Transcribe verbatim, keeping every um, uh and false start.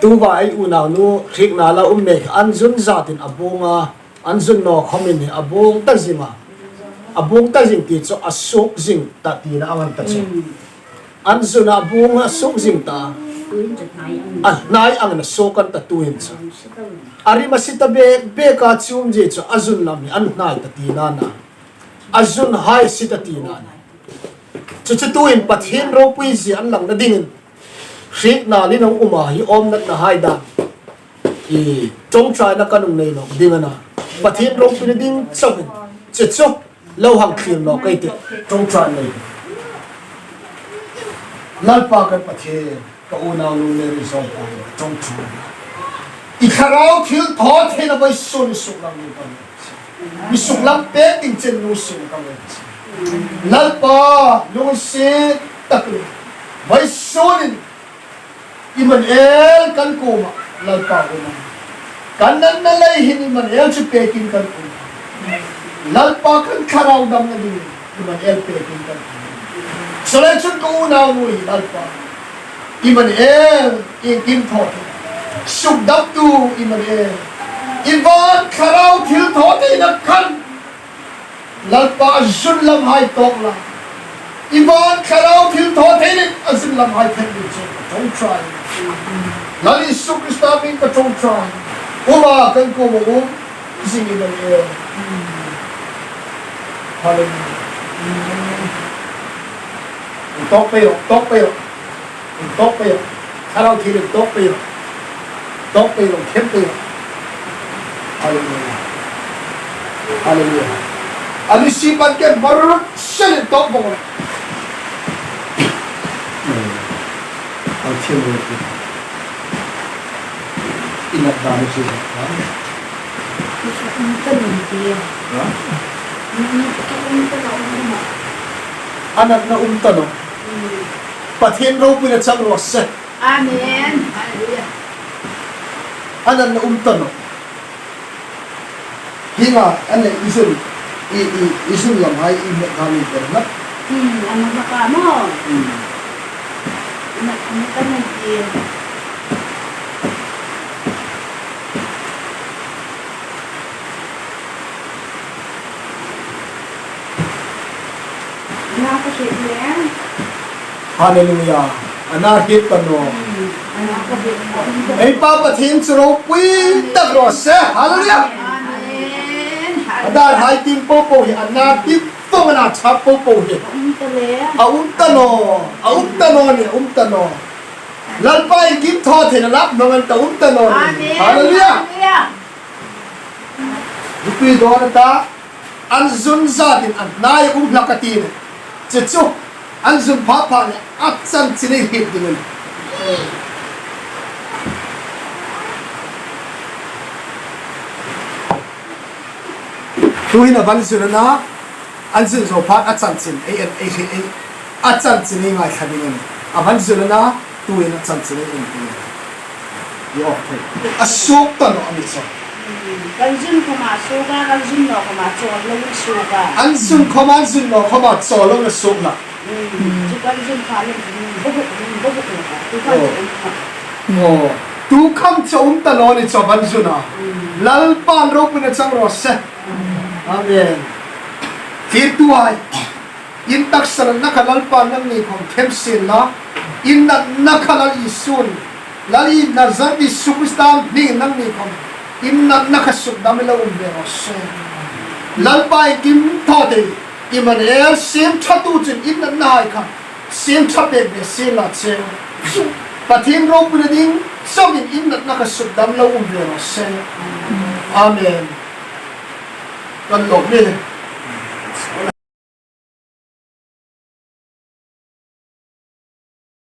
Tuta ei unaunu hriekna la um mek an zun zatin a buong a, an zun naw khomin hi a buong ta zing a. A buong ta zing ti chu a suok zing ta tina a ngan ta chu. An zun a buong a suok zing ta. A hnai ang a suok an ta tuhin chu. A rim a si ta bek bek a, chu umzie chu a zun lam hi an hnai ta tina a na. A zun hai si ta tina a na. Chu chu tuhin Pathien ropuizie an langna dingin hriekna lien a um a, hi awmnatna hai dan hi ṭawngṭaina kan hung nei nawk ding a na. Pathien ropuina ding chauhin chu chu lo hang thlir nawk ei tih, ṭawngṭai nei. Lalpa kan Pathien, ka unaunu Mary zawngpa ṭawngṭai. I thlarau thilthawtheina vawisun i suklang ding kan ngen. I suklang pek ding chen nu sung kan ngen. Lalpa, lungsiet takin vawisun in Immanuel kan kuoma Lalpa um a. Kan natna lei hin Immanuel chu pekin kan um a. Lalpa kan thlarau damna dingin Immanuel pekin kan um a. Chuleiin chun ka unaunu hi Lalpa Immanuel, iengkim thaw thei. Sukdamtu Immanuel. I van thlarau thilthawtheina khan Lalpa a zun lam hai tawk la. I van thlarau thilthawtheina a zun lam hai thaw ding chu ka ṭawngṭai. Lal Isu Krista hmingin ka ṭawngṭai. Um a, kan kuoma um zing Immanuel. Hallelujah. Tawk pei ro, tawk pei ro. Tawk pei ro. Thlarau thil tawk pei ro. Tawk pei ro, khem pei ro. Hallelujah. Hallelujah. A ni si pan ke mar sel tawk bawk. Ang thil ro. Ina ta ni si. Ha? Ha? A natna um ta naw. Pathien ropuina chang raw se. Amen. Hallelujah. A natna um ta naw. Hienga, a ni i zun, i, i, i zun lam hai i met kha mi per na. Hmm, a natna ka maw. Hmm. A natna ka maw ti. Hallelujah. A na hriet ta naw. Ei Pa Pathien chu ropui tak raw se. Hallelujah. A dar hai tim po po hi, a na tim po, a na chap po po hi. A um ta naw. A um ta naw ni, a um ta naw. Lalpa iengkim thaw theina lak nawng an ta, um ta naw ni. Hallelujah. Ropui dawn a ta. An zun zatin an hnai um hlak a ti le. Chu chu, an zun pha pha le, a chanchin ei hriet ding a nih. Tuhin a van zun a na, an zun zo pha a chanchin ei, ei, ei, ei, a chanchin ei ngaithla ding a nih. A van zun a na, tuhin a chanchin ei en ding a nih. Ni awk thei. A suok ta naw a ni chu. Kan zun khawma suok a, kan zun naw khawma chawl lo suok a. An zun khawma, an zun naw khawma chawl lo suok la. Chu kan zun kha le, buk buk, buk buk lo ka. Tu kham chu um ta. Oh. Tu kham chu um ta naw ni chu van zun a. Lalpan ropuina chang raw se. Amen. Thlirtuhai. In taksa natna kha Lalpan nangni khawm khem sien la, in natna kha Lal Isun, Lal Nazareth Isu Krista hmingin nangni khawm in natna kha sukdam lo um ve raw se. Lalpa iengkim thaw thei, Immanuel, siem ṭhatu chun in natna hai kha siem ṭha pek ve sien la cheu. Pathien ropuina ding chauin in natna kha sukdam lo um ve raw se. Amen. Kan lawm ni.